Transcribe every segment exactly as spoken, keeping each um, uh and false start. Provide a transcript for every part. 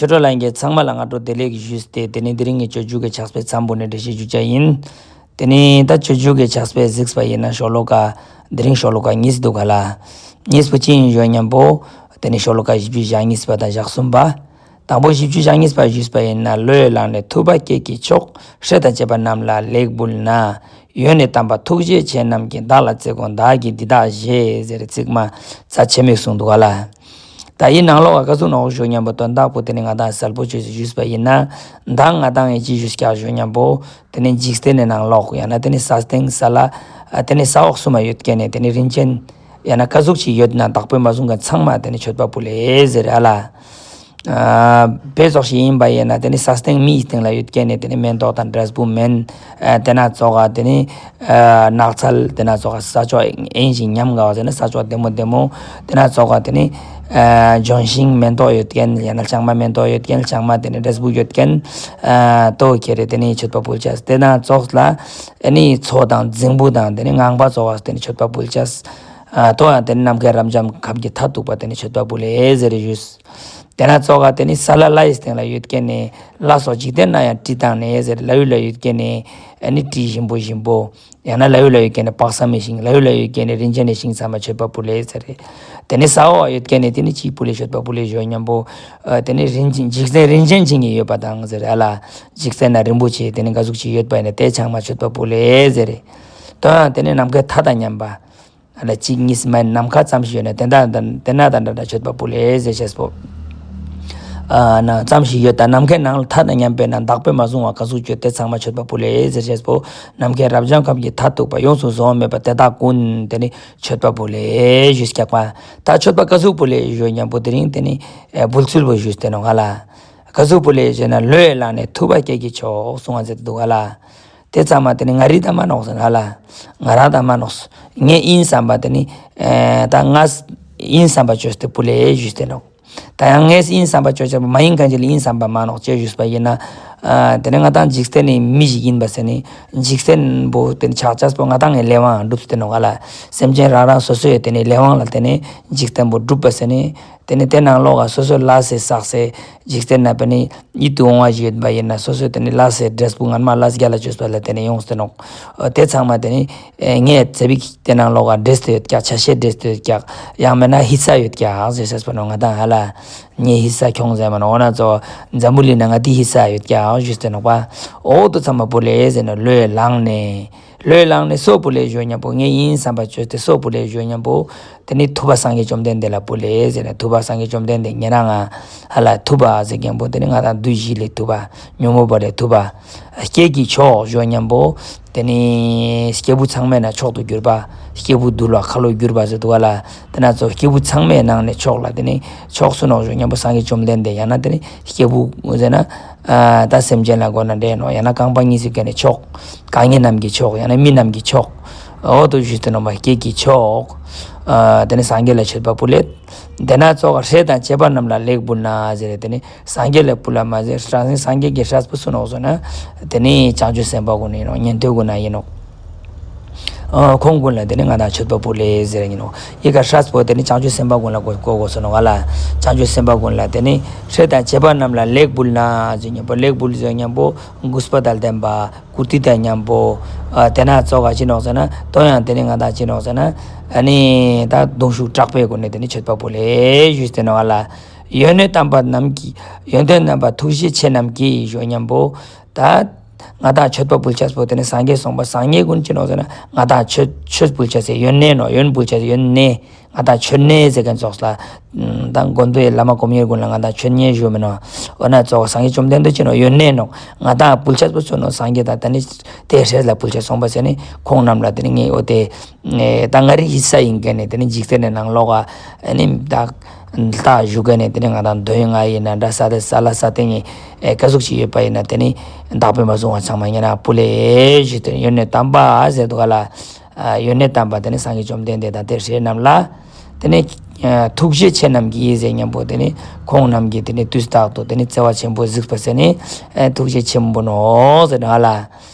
ཆོས་གྲོགས་ལྷན་རྒྱས་ཚང་མ་ལ་སྔ་དྲོ་བདེ་ལེགས་ཞུས་ཏེ། དེ་ནེ་དེ་རིང་གི་སྤྱོད་འཇུག་གི་ཕྱག་དཔེ་མཚམས་པོ་ནེ་འགྲེལ་བཤད་ཞུ་ཅེས་ཡིན། དེ་ནེ་ད་སྤྱོད་འཇུག་གི་ཕྱག་དཔེ་གཟིགས་པ་ཡིན་ན་ཤོ་ལོ་ཀ་དེ་རིང་ཤོ་ལོ་ཀ་གཉིས་འདུག་ག་ལེ། གཉིས་པོ་ཅི་ཡིན་ཞུ་ཉམ་པོ། དེ་ནེ་ཤོ་ལོ་ཀ་བཞི་བཅུ་ཞེ་གཉིས་པ་དང་ཞེ་གསུམ་པ། དང་པོ་བཞི་བཅུ་ཞེ་གཉིས་པ་ཞུས་པ་ཡིན་ན། བློས་བླངས་ནས་ཐུབ་པ་སྐྱེས་ཀྱི་མཆོག། སྲས་དང་བཅས་པ་རྣམས་ལ་ལེགས་འབུལ་ན། ཡོན་ནི་དམ་པ་ཐུགས་རྗེ་ཆེ་རྣམས་ཀྱིས། བདག་ལ་བརྩེ་དགོངས་བདག་གིས་འདི་དག་བཞེས། ཟེར་ཚིག་མ་རྩ་ཆེན་མོ་གསུངས་འདུག་ག་ལེ། ད་འི་ནང་ལོགས་ཀ་ཀ་ཟུག་ནོག་ཞུ་ཉམ་པོ་དོན་དག་པོ་དེ་ནེ་ང་དང་གསལ་པོ་ཅོས་ཏེ་ཞུས་པ་ཡིན་ན། མདང་ང་དང་ངི་ཅི་ཞུས་ཀྱག་ཞུ་ཉམ་པོ། དེ་ནེ་འཇིག་རྟེན་ནི་ནང་ལོགས་ཡང་ན་དེ་ནེ་ས་སྟེང་ས་བླ། ཨ་དེ་ནེ་ས་འོག་གསུམ་མ་ཡོད་ཁན་ནི་དེ་ནེ་རིན་ཆེན་ཡང་ན་ཀ་ཟུག་ཅིག་ཡོད་ན་བདག་པོས་མ་བཟུང་ཁན་ཚང་མ་དེ་ནེ་མཆོད་པ་ཕུལ་ལེ་ཟེར་ཧ་ལེ། ཨ་དཔེ་ཙོགས་ཤིག་ཡིན་པ་ཡིན་ན་དེ་ནེ་ས་སྟེང་མིའི་སྟེང་ལ་ཡོད་ཁན་ནི་དེ་ནེ་མེན་ཏོག་དང་འབྲས་བུ་མེན། ཨ་དེ་ན་ཙོགས་ཀ་དེ་ནེ་ཨ་ནགས་ཚལ། དེ་ན་ཙོགས་ཀ་ས་ཕྱོགས་ཨེན་ཞིག་ཉམས་དགའ་བ་ཟེར་ན་ས་ཕྱོགས་བདེ་མོ་བདེ་མོ། དེ་ན་ཙོགས་ཀ་དེ་ནེ་ཨ་ལྗོན་ཤིང་མེན་ཏོག་ཡོད་ཁན་ཡང་ན་ལྕང་མ་མེན་ཏོག་ཡོད་ཁན་ལྕང་མ་དེ་ནེ་འབྲས་བུ་ཡོད་ཁན་ཨ་ཏོ་ཁྱེར་རེ་དེ་ནེ་མཆོད་པ་ཕུལ་ཅེས། དེ་ན་ཙོགས་ལ་ཨ་ནི་མཚོ་དང་རྫིང་བུ་དང་དེ་ནེ་ངང་པ་ཙོགས་ཀ་དེ་ནེ་མཆོད་པ་ཕུལ་ཅེས། ཨ་ཏོ་ཡང་དེ་ནེ་ནམ་མཁའི་རབ་འབྱམས་ཁམས་ཀྱི་མཐས་གཏུགས་པ་དེ་ནེ་མཆོད་པ་ཕུལ་ལེ་ཟེར་ཞུས། དེ་ན་ཙོགས་ཀ་དེ་ནེ་ས་བླ་ལྷའི་སྟེང་ལ་ཡོད་ཁན་ནི་ལྷ་སོགས་འཇིག་རྟེན་ན་ཡང་དྲི་དང་ནི་ཟེར་ལྷ་ཡུལ་ལ་ཡོད་ཁན་ནི་ཨ་ནི་དྲི་ཞིམ་པོ་ཞིམ་པོ། ཡང་ན་ལྷ་ཡུལ་ལ་ཡོད་ཁན་ནི་དཔག་བསམ་མི་ཤིང་། ལྷ་ཡུལ་ལ་ཡོད་ཁན་ནི་རིན་ཆེན་ནི་ཤིང་ཚང་མ་མཆོད་པ་ཕུལ་ལེ་ཟེར། དེ་ནེ་ས་འོག་ཡོད་ཁན་ནི་དེ་ནེ་ཅི་ཕུལ་ལེ་མཆོད་པ་ཕུལ་ལེ་ཞུ་ཉམ་པོ། ཨ་དེ་ནེ་རིན་ཆེན་འཇིག་རྟེན་རིན་ཆེན་ཅན་གྱི་ཡོད་པ་དང་ཟེར་ཧ་ལེ། འཇིག་རྟེན་ན་རིན་པོ་ཆེ་དེ་ནེ་ཀ་ཟུག་ཅིག་ཡོད་པ་ཡིན་ན་དེ་ཚང་མ་མཆོད་པ་ཕུལ་ལེ་ཟེར། ཏོ་ཡང་དེ་ནེ་ནམ་མཁའི་མཐའ་དང་མཉམ་པ། ཨ་ལ་གཅིག་གཉིས་མ་ནམ་མཁའ་ཙམ་ཞིག་ཡོད་ན་དེ་ན་དང་དེ་ན་དང་འདྲ་འདྲ་མཆོད་པ་ཕུལ་ལེ་ཟེར་ཅེས་པོ། ཨ་ན་ཙམ་ཞིག་ཡོད་ད་ནམ་མཁའི་ནང་ལ་མཐའ་དང་མཉམ་པའི་ནང་བདག་པོས་མ་བཟུང་བ་ཀ་ཟུག་ཡོད་དེ་ཚང་མ་མཆོད་པ་ཕུལ་ལེ་ཟེར་ཅེས་པོ། ནམ་མཁའི་རབ་འབྱམས་ཁམས་ཀྱི་མཐས་གཏུགས་པ། ཡོངས་སུ་བཟུང་བ་མེད་པ་དེ་དག་ཀུན། དེ་ནེ་མཆོད་པ་ཕུལ་ལེ་ཞུས་ཀྱག་པ། ད་མཆོད་པ་ཀ་ཟུག་ཕུལ་ལེ་ཞུ་ཉམ་པོ་དེ་རིང་དེ་ནེ་ཨེ་ཕུལ་ཚུལ་པོ་ཞུས་ཏེ་ནོག་ཧ་ལེ། ཀ་ཟུག་ཕུལ་ལེ་ཞུ་ན། བློས་བླངས་ནས་ཐུབ་པ་སྐྱེས་ཀྱི་མཆོག་གསུང་བ་མཛད་དེ་འདུག་ཧ་ལེ། དེ་ཚང་མ་དེ་ནེ་ང་རི་དང་མ་ནོག་ཟེར་ན་ཧ་ལེ། ང་རང་དང་མ་ནོག་ངའི་ཡིན་བསམ་པ་དེ་ནེ་ཨེ་ད་ངའི་ཡིན་བསམ་པ་ཅོས་ཏེ་ཕུལ་ལེ་ཞུས་ཏེ་ནོག་ད་ཡང་ངའི་ཡིན་བསམ་པ་ཅོ་ཅེས་པོ་མ་ཡིན་ཁན་ཅིག་ལ་ཡིན་བསམ་པ་མ་ནོག་ཅེས་ཞུས་པ་ཡིན་ན། ཨ་དེ་ནེ་ང་དང་འཇིག་རྟེན་ནི་མི་ཞིག་ཡིན་པ་ཟེར་ནེ་འཇིག་རྟེན་པོ་དེ་ནེ་ཆགས་ཅེས་པོ་ང་དང་ངི་ལས་དབང་གྲུབ་སྟེ་ནོག་ཧ་ལེ། སེམས་ཅན་རང་རང་སོ་སོའི་དེ་ནེ་ལས་དབང་ལ་དེ་ནེ་འཇིག་རྟེན་པོ་གྲུབ་པ་ཟེར་ནེ། དེ་ནེ་དེ་ནང་ལོགས་ཀ་སོ་སོའི་ལས་སི་བསགས་སི་འཇིག་རྟེན་ན་པ་ནི་ཡིད་དུ་འོང་བ་ཞིག་ཡོད་པ་ཡིན་ན་སོ་སོའི་དེ་ནེ་ལས་སི་འབྲས་བུ་སྔན་མ་ལས་རྒྱ་ལ་ཅོས་པ་ལ་དེ་ནེ་ཡོངས་ཏེ་ནོག་ཨ་དེ་ཚང་མ་དེ་ནེ་ཨེ་ངའི་ཚེ་བིག་དེ་ནང་ལོགས་ཀ་འདྲེས་ཏེ་ཡོད་ཀྱག་ཆ་ཤས་འདྲེས་ཏེ་ཡོད་ཀྱག་ཡང་མེན་ན་ཧི་ས་ཡོད་ཀྱག་ཟེར་ཅེས་པོ་ནོག་ང་དང་ཧ་ལེ། ངའི་ཧི་ས་ཁྱོང་ཟེར་མ་ནོག་འོ་ན་ཙོགས་འཛམ་བུ་གླིང་ན་ང་དེ་ཧི་ས་ཡོད་ཀྱག་ཞུས་ཏེ་ནོག་པ། འོ་དོ་ཚང་མ་ཕུལ་ལེ་ཟེར་ན་བློས་བླངས་ནས། བློས་བླངས་ནས་སུ་ཕུལ་ལེ་ཞུ་ཉམ་པོ། ངའི་ཡིན་བསམ་པ་ཅོས་ཏེ་སུ་ཕུལ་ལེ་ཞུ་ཉམ་པོ། དེ་ནེ་ཐུབ་པ་སངས་རྒྱས་བཅོམ་ལྡན་འདས་ལ་ཕུལ་ལེ་ཟེར་ན། ཐུབ་པ་སངས་རྒྱས་བཅོམ་ལྡན་འདས་ཉེ་རང་ང་ཧ་ལེ་ཐུབ་པ་ཟེར་ཉམ་པོ་དེ་ནེ་ང་དང་བདུད་བཞི་ལས་ཐུབ་པ། ཉོན་མོངས་པ་ལས་ཐུབ་པ། སྐྱེས་ཀྱི་མཆོག་ཞུ་ཉམ་པོ། དེ་ནེ་སྐྱེས་བུ་ཚང་མའི་ནང་མཆོག་ཏུ་གྱུར་པ། སྐྱེས་བུ་འདུལ་བ་ཁ་ལོ་བསྒྱུར་བ་ཟེར་འདུག་ཧ་ལེ། དེ་ན་ཙོགས་སྐྱེས་བུ་ཚང་མའི་ནང་ནེ་མཆོག་ལ་དེ་ནེ་མཆོག་སུ་ནོག་ཞུ་ཉམ་པོ་སངས་རྒྱས་བཅོམ་ལྡན་འདས། ཡང་ན་དེ་ནེ་སྐྱེས་བུ་ཟེར་ན། ཨ་ད་སེམས་ཅན་ལ་གོ་ན་འདྲེ་ནོག་ཡང་ན་རྐང་པ་གཉིས་སི་ཀ་ནེ་མཆོག་རྐང་གཉིས་རྣམས་ཀྱི་མཆོག་ཡང་ན་མི་རྣམས་ཀྱི་མཆོག་འོ་དོ་ཞུས་ཏེ་ནོག་མ་སྐྱེས་ཀྱི་མཆོག་ཨ་དེ་ནེ་སངས་རྒྱས་ལ་མཆོད་པ་ཕུལ་ལེ། དེ་ན་ཙོགས་སྲས་དང་བཅས་པ་རྣམས་ལ་ལེགས་འབུལ་ན་ཟེར་ཏེ་དེ་ནེ་སངས་རྒྱས་ལ་ཕུལ་ལ་མ་ཟེར། སངས་རྒྱས་ཀྱི་སྲས་པོ་སུ་ནོག་ཟེར་ན། དེ་ནེ་བྱང་ཆུབ་སེམས་དཔའ་གུན་ཡིན་ནོག་ཉན་ཐོས་གུན་ན་ཡིན་ནོག་ཨ་ཁོང་གུན་ལ་དེ་ནེ་ང་དང་མཆོད་པ་ཕུལ་ལེ་ཟེར་ཡིན་ནོག་ཡི་གེ་སྲས་པོ་དེ་ནེ་བྱང་ཆུབ་སེམས་དཔའ་གུན་ལ་གོ་གོ་གོས་སོ་ནོག་ཧ་ལེ། བྱང་ཆུབ་སེམས་དཔའ་གུན་ལ་དེ་ནེ་སྲས་དང་བཅས་པ་རྣམས་ལ་ལེགས་འབུལ་ན་ཟེར་ཉམ་པོ། ལེགས་འབུལ་ཟེར་ཉམ་པོ་གུས་པ་དང་ལྡན་པ། བཀུར་སྟི་དང་མཉམ་པོ། ཨ་དེ་ན་ཙོགས་ཀ་ཅི་ནོག་ཟེར་ན། དོ་ཡང་དེ་ནེ་ང་དང་ཅི་ནོག་ཟེར་ན། ཨ་ནི་ད་གདུང་ཤུགས་དྲག་པོའི་སྒོ་ནས་དེ་ནེ་མཆོད་པ་ཕུལ་ལེ་ཞུས་ཏེ་ནོག་ཧ་ལེ། ཡོན་གནས་དམ་པ་རྣམས་ཀྱིས། ཡོན་ཏན་རྣམ་པ་ཐུགས་རྗེ་ཆེ་རྣམས་ཀྱིས་ཞུ་ཉམ་པོ། ད་ང་དང་མཆོད་པ་ཕུལ་ཅེས་པོ་དེ་ནེ་སངས་རྒྱས་གསུངས་པ། སངས་རྒྱས་གུན་ཅི་ནོག་ཟེར་ན་ང་དང་མཆོད་མཆོད་ཕུལ་ཅེས་སི་ཡོན་གནས་ནོག་ཡོན་ཕུལ་ཅེས་སི་ཡོན་གནས། ང་དང་མཆོད་གནས་ཟེར་ཁན་ཙོགས་ལ། ད་མགོན་པོའི་བླ་མ་དཀོན་གཉེར་གུན་ལ་ང་དང་མཆོད་གནས་ཞུ་མི་ནོག་འོ་ན་ཙོགས་སངས་རྒྱས་བཅོམ་ལྡན་འདས་ཅི་ནོག་ཡོན་གནས་ནོག་ང་དང་ཕུལ་ཅེས་པོ་ཅི་ནོག་སངས་རྒྱས་དང་དེ་ནེ་དེ་སྲས་ལ་ཕུལ་ཅེས་གསུངས་པ་ཟེར་ནེ་ཁོང་རྣམས་ལ་དེ་ནེ་ངས་འོ་དེ། ད་ང་རི་ཧི་ས་ཡིན་ཁན་ནི་དེ་ནེ་འཇིག་རྟེན་ནི་ནང་ལོགས་ཀ་ཨ་ནི་ད་ལྟ་བཞུགས་ཁན་ནི་དེ་ནེ་ང་དང་འདོད་ཡོན་ལྔ་ཡིན་ན་འདྲ། ས་དེ་ས་ལ་ས་སྟེང་ངི་ཀ་ཟུག་ཅིག་ཡོད་པ་ཡིན་ན་དེ་ནེ་བདག་པོས་མ་བཟུང་བ་ཚང་མ་ཉེ་རང་ཕུལ་ལེ་ཞུས་ཏེ། ཡོན་གནས་དམ་པ་ཟེར་འདུག་ག་ལེ། ཡོན་གནས་དམ་པ་དེ་ནེ་སངས་རྒྱས་བཅོམ་ལྡན་འདས་དང་དེ་སྲས་རྣམས་ལ་དེ་ནེ་ཐུགས་རྗེ་ཆེ་རྣམས་ཀྱིས་ཟེར་ཉམ་པོ་དེ་ནེ་ཁོང་རྣམས་ཀྱིས་དེ་ནེ་དུས་རྟག་ཏུ་དེ་ནེ་བརྩེ་བ་ཆེན་པོས་གཟིགས་པ་ཟེར་ནེ་ཐུགས་རྗེ་ཆེན་པོ་ནོག་ཟེར་འདུག་ག་ལེ།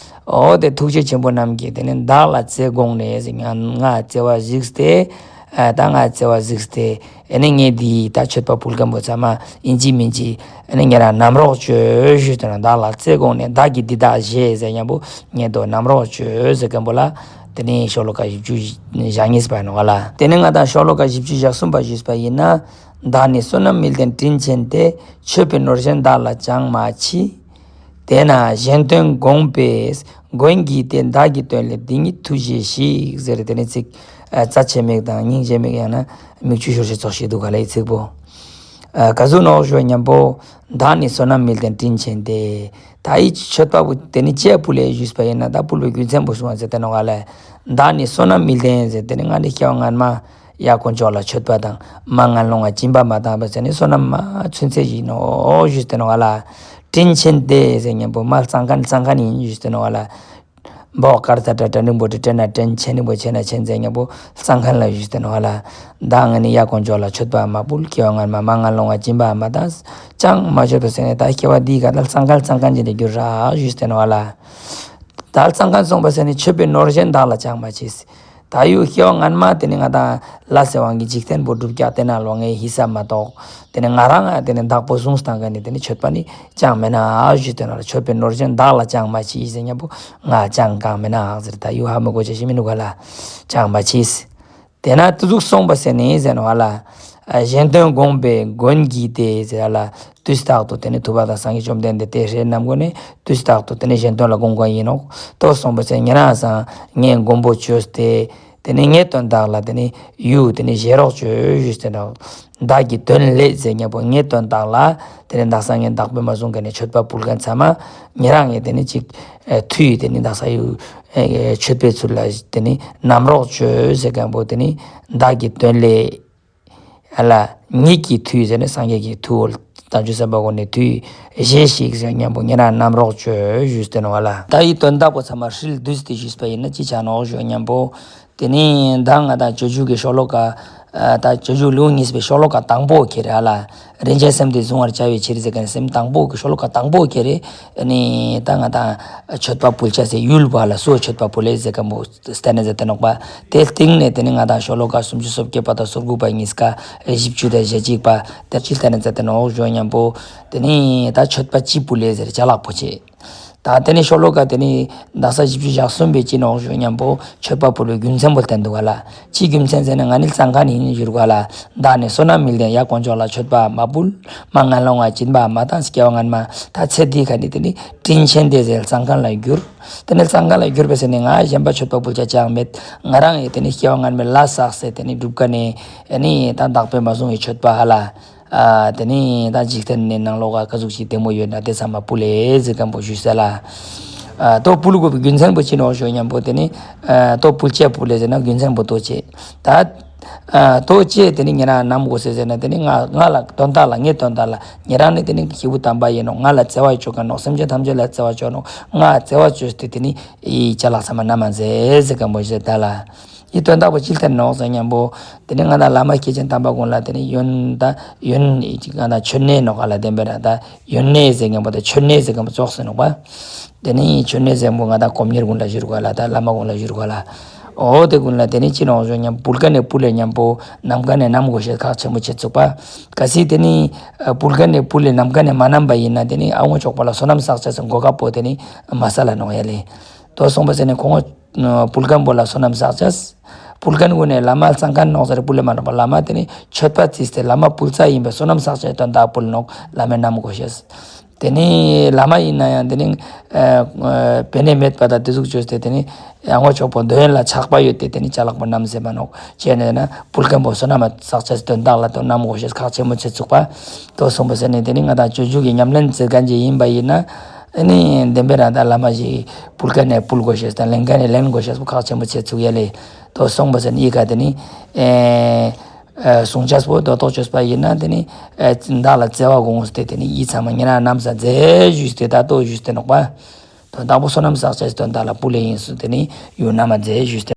འོ་དེ་ཐུགས་རྗེ་ཆེན་པོ་རྣམས་ཀྱིས་དེ་ནེ་བདག་ལ་བརྩེ་དགོངས་ནས་ཟེར་ང་ང་བརྩེ་བ་གཟིགས་ཏེ། ཨ་ད་ང་བརྩེ་བ་གཟིགས་ཏེ་ཨ་ནི་ངས་འདི་ད་མཆོད་པ་ཕུལ་མཁན་པོ་ཚང་མ་ཨིན་ཅི་མིན་ཅི་ཨ་ནི་ཉེ་རང་བསྣམས་རོགས་བྱོས་ཞུས་ཏེ་ནོག། བདག་ལ་བརྩེ་དགོངས་ནས་བདག་གིས་འདི་དག་བཞེས་ཟེར་མཁན་པོ་ངས་དོ་བསྣམས་རོགས་བྱོས་ཟེར་མཁན་པོ་ལ། དེ་ནི་ཤོ་ལོ་ཀ་བཞི་བཅུ་ཞེ་གཉིས་པ་ནོག་ལེ། དེ་ནི་ང་དང་ཤོ་ལོ་ཀ་བཞི་བཅུ་ཞེ་གསུམ་པ་ཞུས་པ་ཡིན་ན། བདག་ནི་བསོད་ནམས་མི་ལྡན་དྲིན་ཆེན་ཏེ། མཆོད་པའི་ནོར་གཞན་བདག་ལ་ཅང་མ་མཆིས། དེས་ན་གཞན་དོན་དགོངས་པས་མགོན་བགྱིས་ཏེ། བདག་གི་དོན་སླད་འདི་ཉིད་ཐུགས་བཞེས་ཤིག་ཟེར། དེ་ནི་ཚིག་ཨ་རྩ་ཆེ་མིག་དང་སྙིང་རྗེ་མིག་ཡང་ན་མིག་ཆུ་ཤོར་ཤེས་ཙོགས་ཤིག་འདུག་ག་ལེ་ཚིག་པོ། ཨ་ག་ཟུག་ནོག་ཞུ་ཉམ་པོ། བདག་ནི་བསོད་ནམས་མི་ལྡན་དྲིན་ཆེན་ཏེ། ད་འི་མཆོད་པ་པོ་དེ་ནི་ཅི་ཕུལ་ལེ་ཞུས་པ་ཡིན་ན་ད་ཕུལ་བའི་རྒྱུ་མཚན་པོ་གསུངས་ཟེར་ཏེ་ནོག་ལེ། བདག་ནི་བསོད་ནམས་མི་ལྡན་ཟེར། དེ་ནི་ང་ནི་སྐྱེ་བ་སྔན་མ་ཡ་དཀོན་མཆོག་ལ་མཆོད་པ་དང་མ་ངན་སློང་ང་སྦྱིན་པ་མ་བཏང་བ་ཟེར་ནི་བསོད་ནམས་མ་ཚུན་ཆད་ཡིན་ནོག་ཞུས་ཏེ་ནོག་ལེ། དྲིན་ཆེན་ཏེ་ཟེར་ཉམ་པོ་མ་ལ་ཙང་ཁན་ཙང་ཁན་ཡིན་ཞུས་ཏེ་ནོག་ལེ། འབོག་དཀར་ཐ་དྲ་དྲ་འགྲེང་བུ་དྲི་དྲན་ན་དྲན་ཆེན་འགྲེང་བུ་ཆེ་ན་ཆེན་ཟེར་ཉམ་པོ་ཙང་ཁན་ལ་ཞུས་ཏེ་ནོག་ལེ། བདག་ང་ནི་ཡ་དཀོན་མཆོག་ལ་མཆོད་པ་མ་ཕུལ། སྐྱེ་བ་སྔན་མ་མ་ངན་སློང་ང་སྦྱིན་པ་མ་བཏང་། ཅང་མ་མཆོད་པ་ཟེར་ནི་ད་སྐྱེ་བ་འདིའི་ཀ་ད་ཙང་ཁན་ཙང་ཁན་ཅིག་ཏུ་གྱུར་ར་ཞུས་ཏེ་ནོག་ལེ། ད་ཙང་ཁན་སོང་བ་ཟེར་ནི་མཆོད་པའི་ནོར་གཞན་བདག་ལ་ཅང་མ་མཆིས། ད་ཡུ་སྐྱེ་བ་སྔན་མ་དེ་ནི་ང་དང་ལ་སེ་དབང་གི་འཇིག་རྟེན་པོ་སྒྲུབ་རྒྱག་དེ་ན་ལོ་ངའི་ཧི་སབ་མ་གཏོགས་དེ་ནི་ང་རང་ང་དེ་ནི་བདག་པོ་བཟུང་སྟངས་ག་ནི་དེ་ནི་མཆོད་པ་ནི་ཅང་མེད་ན་ཞུས་ཏེ་ནོག་ལེ། མཆོད་པའི་ནོར་གཞན་བདག་ལ་ཅང་མ་མཆིས་ཟེར་ཉམ་པོ་ང་ཅང་གང་མེད་ན་ཟེར། ད་ཡུ་ཧ་མི་གོ་ཆ་ཞིག་མི་ནུག་ག་ལེ། ཅང་མ་མཆིས། དེ་ན་དེ་ཟུག་སོང་བ་ཟེར་ནི་ཟེར་ནོག་ལེ། ཨ་གཞན་དོན་དགོངས་པས་མགོན་བགྱིས་ཏེ་ཟེར་ལེ། དུས་རྟག་ཏུ་དེ་ནི་ཐུབ་པ་དང་སངས་རྒྱས་བཅོམ་ལྡན་འདས་དེ་སྲས་རྣམས་ཀུན་ནི་དུས་རྟག་ཏུ་དེ་ནི་གཞན་དོན་ལ་དགོངས་མཁན་ཡིན་ནོག། དོ་སོང་བ་ཟེར་ཉེ་རང་སང་ངའི་མགོན་པོ་བཅོས་ཏེ་དེ་ནི་ངའི་དོན་དག་ལ་དེ་ནི་ཡུ་དེ་ནི་བཞེས་རོགས་བྱོས་ཞུས་ཏེ་ནོག། བདག་གི་དོན་སླད་ཟེར་ཉམ་པོ་ངའི་དོན་དག་ལ་དེ་ནི་དག་ས་ངའི་བདག་པོས་མ་བཟུང་མཁན་ནི་མཆོད་པ་ཕུལ་མཁན་ཚང་མ་ཉེ་རང་ངའི་དེ་ནི་ཅིག་ཨ་མཐུ་ཡི་དེ་ནི་དག་ས་ཡུ་ཨ་མཆོད་པའི་ཚུལ་ལ་དེ་ནི་བསྣམས་རོགས་བྱོས་ཟེར་མཁན་པོ་དེ་ནི་བདག་གི་དོན་སླད་ཨ་ལ་ཉིད་ཀྱི་མཐུ་ཟེར་ནི་སངས་རྒྱས་ཀྱི་མཐུ་འོ་དམ་ཆོས་བསྟན་པ་ཀུན་ནི་མཐུ་བཞེས་ཤིག་ཟེར་ཉམ་པོ་ཉེ་རང་བསྣམས་རོགས་བྱོས་ཞུས་ཏེ་ནོག་ལེ། ད་འི་དོན་དག་པོ་ཚང་མ་ཧྲིལ་བསྡུས་ཏེ་ཞུས་པ་ཡིན་ན་ཅི་ཆ་ནོག་ཞུ་ཉམ་པོ། དེ་ནི་ད་ང་དང་སྤྱོད་འཇུག་གི་ཤོ་ལོ་ཀ་ཨ་ད་སྤྱོད་འཇུག་ལེའུ་གཉིས་པའི་ཤོ་ལོ་ཀ་དང་པོ་ཁྱེར་ཨ་ལེ། རིན་ཆེན་སེམས་དེ་གཟུང་བར་བྱ་བའི་ཕྱིར་ཟེར་མཁན་སེམས་དང་པོ་གི་ཤོ་ལོ་ཀ་དང་པོ་ཁྱེར་ཨ་ནི་ད་ང་དང་མཆོད་པ་ཕུལ་ཆ་ཟེར་ཡུལ་བ་ལ་སོ་མཆོད་པ་ཕུལ་ལེ་ཟེར་མཁན་པོ་སྟན་ན་ཟེར་ཏེ་ནོག་པ། དེ་སྟིང་ནེ་དེ་ནི་ང་དང་ཤོ་ལོ་ཀ་སུམ་ཅུ་སོ་བརྒྱད་པ་དང་སོ་དགུ་པ་གཉིས་ཀ་བཞི་བཅུ་དང་ཞེ་གཅིག་པ་དེ་ཅི་སྟན་ན་ཟེར་ཏེ་ནོག་ཞུ་ཉམ་པོ། དེ་ནི་ད་མཆོད་པ་ཅི་ཕུལ་ལེ་ཟེར་ཅ་ལག་པོ་ཆེ། ད་དེ་ནི་ཤོ་ལོ་ཀ་དེ་ནི་དག་ས་བཞི་བཅུ་ཞེ་གསུམ་པའི་ཅི་ནོག་ཞུ་ཉམ་པོ་མཆོད་པ་ཕུལ་བའི་རྒྱུ་མཚན་པོ་སྟན་འདུག་ག་ལེ། ཅི་རྒྱུ་མཚན་ཟེར་ན་ང་ནི་ཙང་ཁན་ཡིན་ཞུ་ག་ལེ། བདག་ནི་བསོད་ནམས་མི་ལྡན་ཡ་དཀོན་མཆོག་ལ་མཆོད་པ་མ་ཕུལ། མ་ངན་སློང་ང་སྦྱིན་པ་མ་བཏང་། སྐྱེ་བ་སྔན་མ་ད་ཚེ་འདིའི་ཀ་ནི་དེ་ནི་དྲིན་ཆེན་ཏེ་ཟེར་ཙང་ཁན་ལ་གྱུར། དེ་ནི་ཙང་ཁན་ལ་གྱུར་པ་ཟེར་ནི་ང་གཞན་པ་མཆོད་པ་ཕུལ་ཆ་ཅང་མེད། ང་རང་ཡི་དེ་ནི་སྐྱེ་བ་སྔན་མའི་ལས་བསགས་སེ་དེ་ནི་སྒྲུབ་མཁན་ནི་ཨ་ནི་ད་བདག་པོས་མ་བཟུང་བའི་མཆོད་པ་ཧ་ལེ། ཨ་དེ་ནི་ད་འཇིག་རྟེན་ནི་ནང་ལོགས་ཀ་ག་ཟུག་ཅིག་བདེ་མོ་ཡོད་ན་དེ་ཚང་མ་ཕུལ་ལེ་ཟེར་མཁན་པོ་ཞུས་ས་ལེ། ཨ་དོ་ཕུལ་དགོས་པའི་རྒྱུ་མཚན་པོ་ཅི་ནོག་ཞུ་ཉམ་པོ་དེ་ནི་ཨ་དོ་ཕུལ་ཆ་ཕུལ་ལེ་ཟེར་ན་རྒྱུ་མཚན་པོ་དོ་ཅི། ད་ཨ་དོ་ཅི་དེ་ནི་ཉེ་རང་བསྣམས་དགོས་ཟེར་ཟེར་ན་དེ་ནི་ང་ང་ལ་དོན་དག་ལ་ངའི་དོན་དག་ལ་ཉེ་རང་ནི་དེ་ནི་སྐྱེས་བུ་དམ་པ་ཡིན་ནོག། ང་ལ་བརྩེ་བ་བཅོ་མཁན་ནོག། སེམས་ཅན་ཐམས་ཅད་ལ་བརྩེ་བ་བཅོ་ནོག། ང་བརྩེ་བ་བཅོས་ཏེ་དེ་ནི་འི་ཅ་ལག་ཚང་མ་བསྣམས་མཛད་ཟེར་མཁན་པོ་ཞུས་ས་ལེ། འི་དོན་དག་པོ་ཅི་སྟན་ནོག་ཟེར་ཉམ་པོ། དེ་ནི་ང་དང་བླ་མ་སྐྱེས་ཆེན་དམ་པ་ཀུན་ལ་དེ་ནི་ཡོན་ད་ཡོན་ང་དང་མཆོད་གནས་ནོག་ག་ལེ། བདེན་པ་ར་ད་ཡོན་གནས་ཟེར་མཁན་པོ་ད་མཆོད་གནས་ཟེར་མཁན་པོ་ཙོགས་ཟེར་ནོག་པ། དེ་ནི་མཆོད་གནས་ཟེར་མཁན་པོ་ང་དང་སྒོམ་གཉེར་ཀུན་ལ་ཞུ་ག་ལེ། ད་བླ་མ་ཀུན་ལ་ཞུ་ག་ལེ། འོ་དེ་ཀུན་ལ་དེ་ནི་ཅི་ནོག་ཞུ་ཉམ་པོ་ཕུལ་མཁན་ནི་ཕུལ་ལེ་ཉམ་པོ་བསྣམས་མཁན་ནི་བསྣམས་དགོས་ཤེས་ཁག་ཆེན་པོ་ཆེ་ཚུགས་པ། གལ་སྲིད་དེ་ནི་ཨ་ཕུལ་མཁན་ནི་ཕུལ་ལེ་བསྣམས་མཁན་ནི་མ་བསྣམས་པ་ཡིན་ན་དེ་ནི་ཨ་ངོ་ཅོག་པོ་ལ་བསོད་ནམས་བསགས་ཆ་ཟེར་གོ་སྐབས་པོ་དེ་ནི་མ་སལ་ལ་ནོག་ཡ་ལེ། དོ་སོང་པ་ཟེར་ནི་ཁོང་ངོ་ཕུལ་མཁན་པོ་ལ་བསོད་ནམས་བསགས་ཆ། ཕུལ་མཁན་ཀུན་ནི་བླ་མ་ཙང་ཁན་ནོག་ཟེར་ཕུལ་ལེ་མ་ནོག་པ། བླ་མ་དེ་ནི་མཆོད་པ་བརྩིས་ཏེ་བླ་མ་ཕུལ་ས་ཡིན་པའི་བསོད་ནམས་བསགས་ཆ་དོན་དག་ཕུལ་ནོག། བླ་མས་བསྣམས་དགོས་ཤེས། དེ་ནི་བླ་མ་ཡིན་ན་ཡང་དེ་ནི་ཨ་ཨ་པེ་ནེ་མེད་པ་དང་དེ་ཟུག་བཅོས་ཏེ་དེ་ནི་ཨ་ངོ་ཅོག་པོ་འདོད་ཡོན་ལ་ཆགས་པ་ཡོད་དེ་དེ་ནི་ཅ་ལག་པོ་བསྣམས་ཟེར་མ་ནོག། ཅི་ནས་ན་ཕུལ་མཁན་པོ་བསོད་ནམས་བསགས་ཆ་དོན་དག་ལ་དོ་བསྣམས་དགོས་ཤེས་ཁག་ཆེན་མོ་ཆེ་ཚུགས་པ། དོ་སོང་པ་ཟེར་ནི་དེ་ནི་ང་དང་སྤྱོད་འཇུག་གི་ཉམས་ལེན་མཛད་མཁན་ཅིག་ཡིན་པ་ཡིན་ན་ཨ་ནི་བདེན་པ་ར་ད་བླ་མ་ཞིག་ཕུལ་མཁན་ནི་ཕུལ་དགོས་ཤེས་དང་ལེན་མཁན་ནི་ལེན་དགོས་ཤེས་པོ་ཁག་ཆེན་མོ་ཆེ་ཚུགས་ཡ་ལེ། དོ་སོང་པ་ཟེར་ནི་ཡི་ག་དེ་ནི་ཨེ་ཨ་གསུང་ཆས་པོ་དོ་ཏོག་བཅོས་པ་ཡིན་ན་དེ་ནི་ཨེ་བདག་ལ་བརྩེ་བ་དགོངས་ཏེ་དེ་ནི་འི་ཚང་མ་ཉེ་རང་བསྣམས་ས་མཛད་ཞུས་ཏེ་ད་དོ་ཞུས་ཏེ་ནོག་པ། དོན་དག་པོ་བསོད་ནམས་བསགས་ཆ་དོན་དག་ལ་ཕུལ་ལེ་ཡིན་སུ་དེ་ནི་ཡུལ་བསྣམས་མཛད་ཞུས་ཏེ།